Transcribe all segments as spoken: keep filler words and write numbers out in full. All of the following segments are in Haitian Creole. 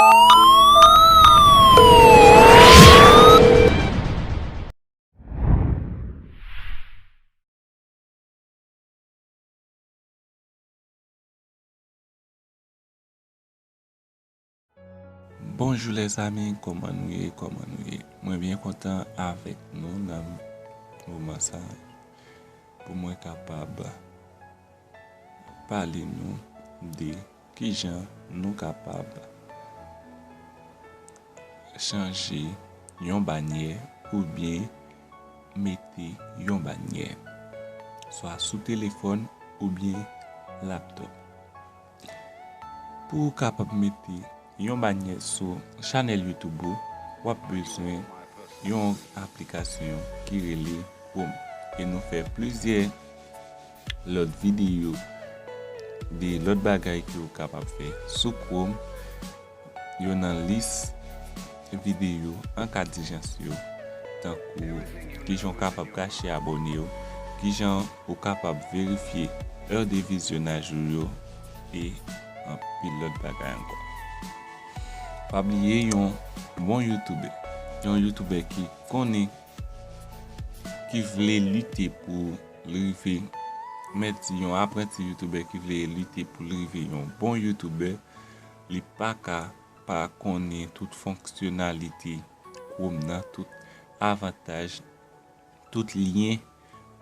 Bonjou lèzanmi, kòman nou ye, kòman nou ye? Mwen byen kontan avèk nou nan moman sa pou mwen kapab pale nou de kijan nou kapab chanje yon banyè oubyen mete yon banyè, swa sou telefòn oubyen laptòp. Pou w kapab mete yon banyè sou chanèl YouTube ou, w ap bezwen yon aplikasyon ki rele Chrome. E nou fè plizyè lòt videyo de lòt bagay ke w kapab fè sou Chrome. Yo nan lis videyo an ka dijans yo, tankou kijan w kapab kache abòne w, kijan ou kapab verifye è de vizyonaj ou yo, e anpil lòt bagay ankò. Pa bliye yon bon youtubè, yon youtubè ki konnen, ki vle lite pou l rive, mèt di yon apranti youtubè ki vle lite pou l rive yon bon youtubè, li pa ka pa konnen tout fonksyonalite Chrome nan, tout avantaj, tout lyen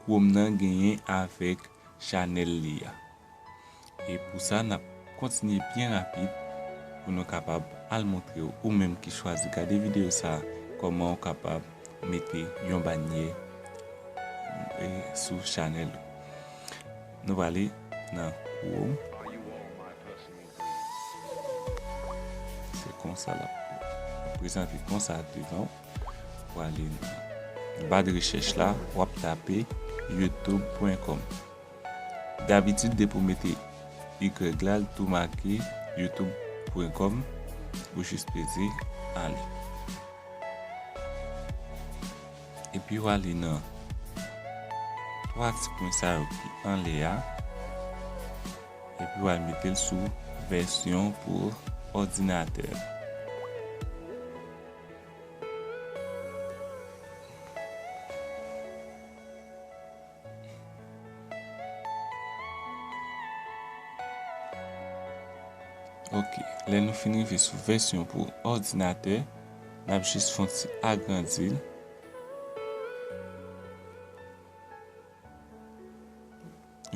Chrome nan genyen avèk chanèl li a. E pou sa, n ap kontinye byen rapid pou nou kapab al montre w, ou menm ki chwazi gade videyo sa a, kòman w kapab mete yon banyè, e, sou chanèl ou. Nou prale nan Chrome. Se konsa l ap prezante konsa devan w. Ou ale nan ba de rechèch la, w ap tape youtube pwen kòm. Dabitid, depi w mete Y la, l tou make youtube pwen kòm, ou jis peze ale. Epi w ale nan twa ti pwen sa yo ki anlè a, epi w al mete l sou vèsyon pou òdinatè. Ok, lè nou fin rive sou vèsyon pou òdinatè, n ap jis fè yon ti agrandi l.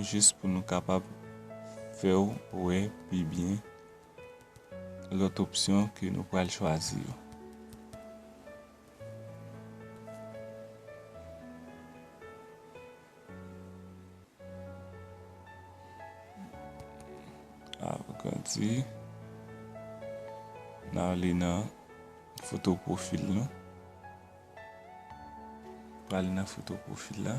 Jis pou nou kapab fè w wè pi byen lòt opsyon ke nou pral chwazi yo. Agrandi. N ale nan foto pwofil nou. Prale nan foto pwofil la.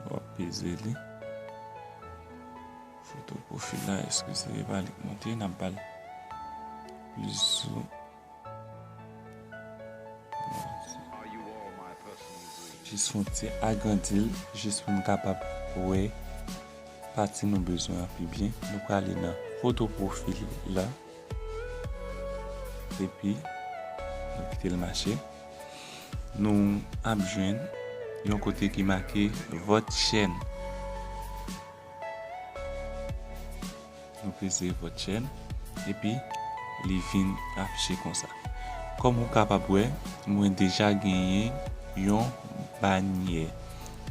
W ap peze li. Foto pwofil la, eskize, e pa li k monte, n ap ba l plis zoom. Jis fè yon ti agrandi l, jis pou n kapab wè pati nou bezwen an pi byen. Nou prale nan foto pwofil la. Epi, nou kite l mache. Nou ap jwenn yon kote ki make Votre chaîne. Nou peze Votre chaîne, epi li vin afiche konsa. Kòm ou kapab wè, mwen deja genyen yon banyè.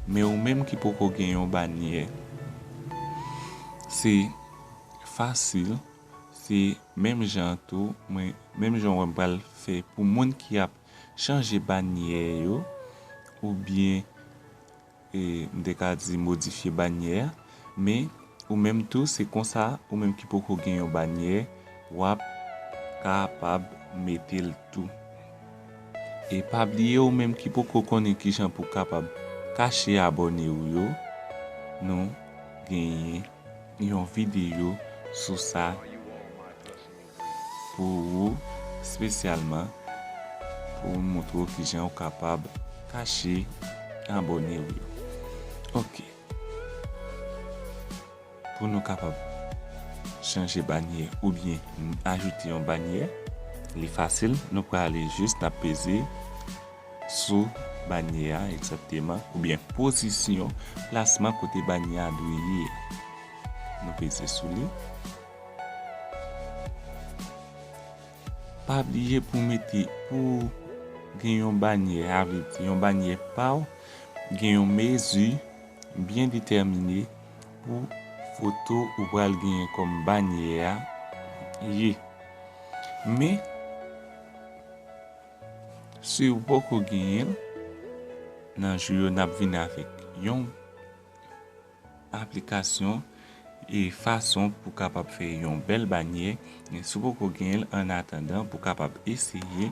Men ou menm ki poko gen yon banyè, se fasil, se menm jan tou, mwen, menm jan w wè m pral fè pou moun ki ap chanje banyè yo, oubyen, e, m te ka di modifye banyè a, men ou menm tou, se konsa, ou menm ki poko gen yon banyè, w ap kapab mete l tou. E pa bliye, ou menm ki poko konnen kijan pou w kapab kache abòne w yo, nou genyen yon videyo sou sa pou ou, espesyalman pou montre w kijan w kapab kache abòne w yo. Ok. Pou nou kapab chanje banyè oubyen ajoute yon banyè, li fasil. Nou prale jis, n ap peze sou banyè a egzakteman, oubyen pozisyon, plasman kote banyè a dwe ye. Nou peze sou li. Pa bliye pou mete, pou gen yon banyè, sa vle di yon banyè pa w, gen yon mezi byen detèmine pou foto ou pral genyen kòm banyè a ye. Men, si w poko genyen l, nan jou yo n ap vin avèk yon aplikasyon e fason pou kapab fè yon bèl banyè. Men si w poko genyen l, annatandan, pou kapab eseye,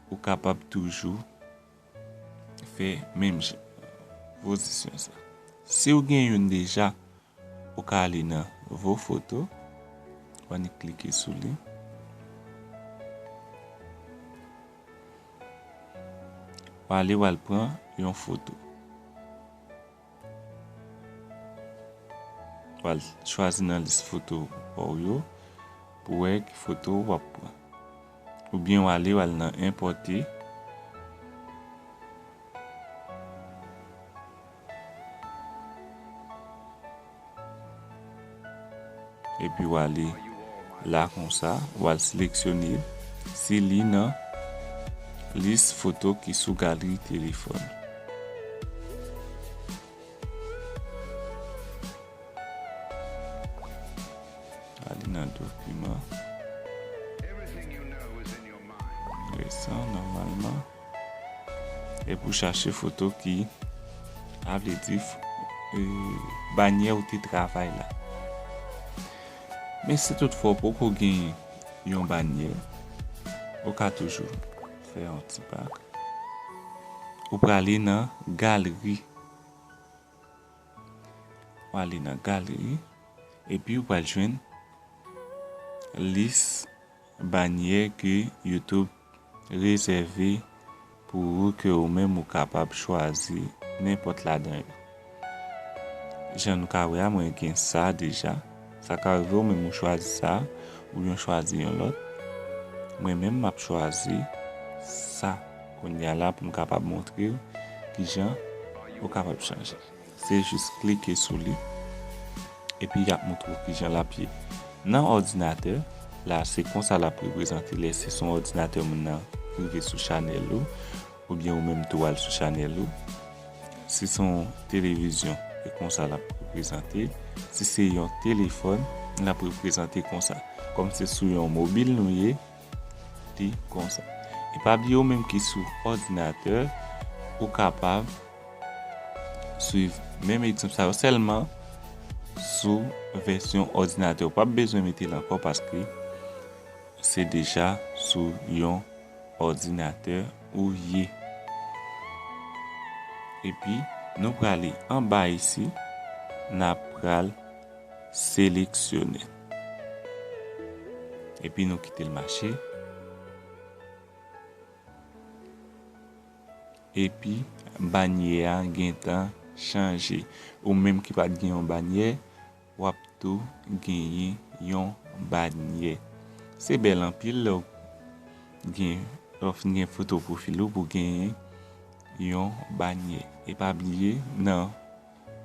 ou kapab toujou fè menm jan, pozisyon sa. Si w gen youn deja, ou ka ale nan vos photos, w annik klike sou li. W ale, w al pran yon foto. W al chwazi nan lis foto pa w yo pou wè ki foto w ap pran. Oubyen w ale, w al nan enpòte. Epi w ale la konsa, w al seleksyone si li nan lis foto ki sou galri telefòn. Ale nan dokiman. Resan, nòmalman. Epi w chache foto ki, sa vle di, f-, e, banyè ou te travay la. Men si toutfwa w poko gen yon banyè, ou ka toujou fè yon ti bak. Ou prale nan galeri. W ale nan galeri, epi w pral jwenn lis banyè ke YouTube rezève pou ou, ke ou menm ou kapab chwazi nenpòt ladan yo. Jan nou ka wè a, mwen gen sa deja. Sa ka rive ou menm ou chwazi sa, oubyen w chwazi yon lòt. Mwen menm, m ap chwazi sa kounye a la pou m kapab montre w kijan ou kapab chanje. Se jis klike sou li, epi y ap montre w kijan l ap ye. Nan òdinatè, la, se konsa l ap reprezante lè se sou òdinatè moun nan rive sou chanèl ou, oubyen ou menm tou al sou chanèl ou. Si se yon televizyon, e konsa l ap reprezante. Si se yon telefòn, l ap reprezante konsa. Kòm se sou yon mobil nou ye, li konsa. E pa bliye, ou menm ki sou òdinatè, ou kapab swiv menm egzanp sa yo, sèlman sou vèsyon òdinatè. Ou p ap bezwen mete l ankò paske se deja sou yon òdinatè ou ye. Epi, nou prale anba isi, n ap pral seleksyone. Epi nou kite l mache. Epi, banyè a gentan chanje. Ou menm ki pa t gen yon banyè, w ap tou genyen yon banyè. Se bèl anpil lè w gen, lè w fin gen foto pwofil ou pou genyen yon banyè. E pa bliye, nan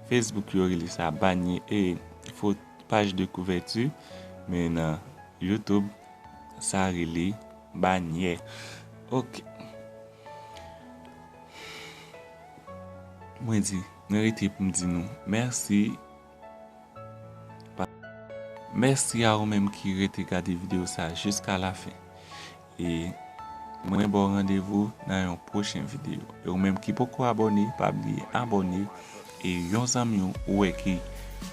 Facebook, yo rele sa banyè, e, fo-, paj de kouvèti, men nan YouTube, sa rele banyè. Ok. Mwen di, mwen rete pou m di nou mèsi. Pa-, mèsi a ou menm ki rete gade videyo sa jiska lafen. E mwen ba w randevou nan yon pwochen videyo. E ou menm ki poko abòne, pa bliye abòne. E yon zanmi w ou wè ki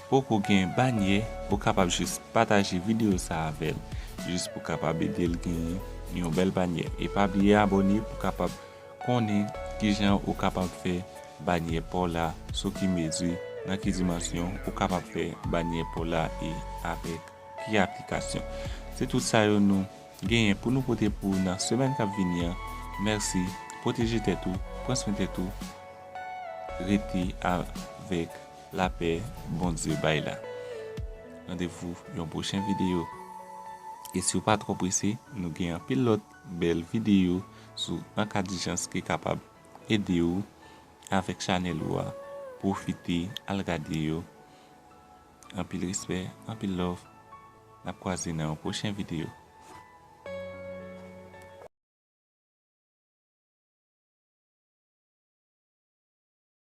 poko gen banyè, ou kapab jis pataje videyo sa avè l, jis pou kapab ede l genyen yon bèl banyè. E pa bliye abòne pou kapab konnen kijan ou kapab fè banyè pa w la, sou ki mezi, nan ki dimansyon ou kapab fè banyè pa w la e avèk ki aplikasyon. Se tout sa yo nou genyen pou nou pote pou ou nan semèn k ap vini an. Mèsi, pwoteje tèt ou, pran swen tèt ou, rete a avèk lapè Bondye bay la. Randevou yon pwochen videyo. E si w pa twò prese, nou gen anpil lòt bèl videyo sou an ka dijans ki kapab ede w avèk chanèl ou a. Pwofite al gade yo. Anpil respè, anpil love. N ap kwaze nan yon pwochen videyo.